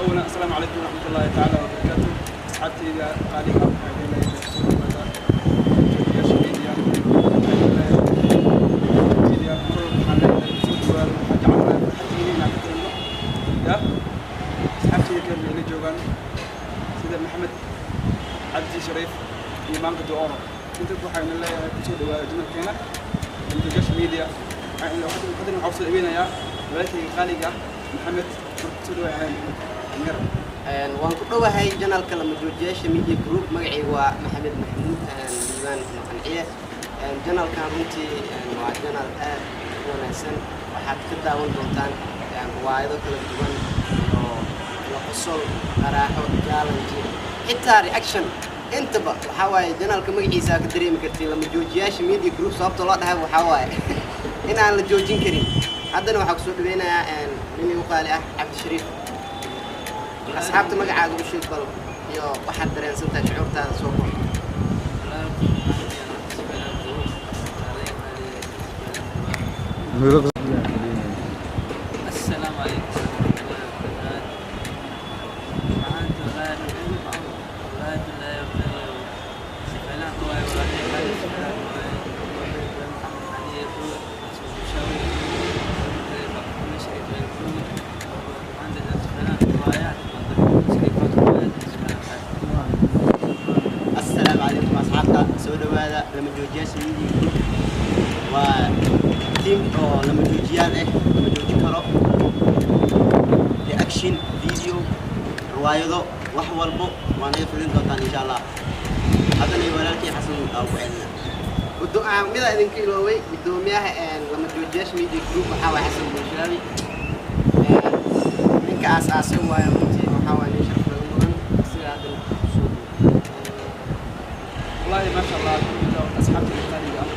Awalan, asalaamu calaykum waraxmatullaahi tacaala wabarakaatu. Asxaabtayda qaaliga ah, waxaa idin leeyahay soo dhawaada Joojiyaasha Media. Waxaa idin leeyahay media mar walba waxaan leeyahay soo dhawaada. Waxaan jecelnahay farxaddiina inaan ka talinno. Ya asxaabtayda kale ila joogaan, sida Maxamed Cabdi Shariif iyo Maanka Duoro. Inta waxaa idin leeyahay kusoo dhawaada channelkeena Joojiyaasha Media. Waxaan kusoo dhaweynayaa walaalkayga qaaliga ah, Maxamed. Marka kusoo dhawaada, Maxamed Yar. Waan ku dhowahay channelka Lama Joojiyaasha Media Group. Magacaygu waa Maxamed Maxamuud Liibaan Qanciye. Channelkan runtii waa channel aad u wanaagsan. Waxaad ka daawan doontaan riwaayado kala duwan iyo qosol, qaraaxo, challenge, xitaa reaction intaba. Waxaa waaye channelka magaciisa ka dareemi kartiin, Lama Joojiyaasha Media Group. Sababta loo dhahay waxaa waaye in aan la joojin karin. Haddana waxaa kusoo dhaweynayaa nin igu qaali ah, Cabdishariif. Asxaabta magacaaga u sheeg bal iyo waxaad dareensan tahay, shucuurtaada soo kor. السلام عليكم ورحمة الله وبركاته. Maanta wallaahi, wallaahi, billaahi, wallaahi, si fiican waaye. Wallaahi qaali, si fiican waaye. Maxamed Xaniye maanta si fiican waaye. Asalaamu calaykum asxaabta, soo dhawaada Lama Joojiyaasha Media Group. Waa team oo lama joojiyaal ah, lama joojin karo. Reaction video, riwaayado, wax walbo waa naga filin doontaan insha Allah. Haddana walaalkii Xasan aa ku celina. Midaa idinka iloobay, guddoomiyaha Lama Joojiyaasha Media Group waxaa waay Xasan Bulshaabi. Ninka aas-aasay waayo. Runtii waxaa waay nin sharaf laga mudan sida haddana kusoo Wallahi, maasha Allah, alxamdulilah. Asxaabtayda qaaliga ah.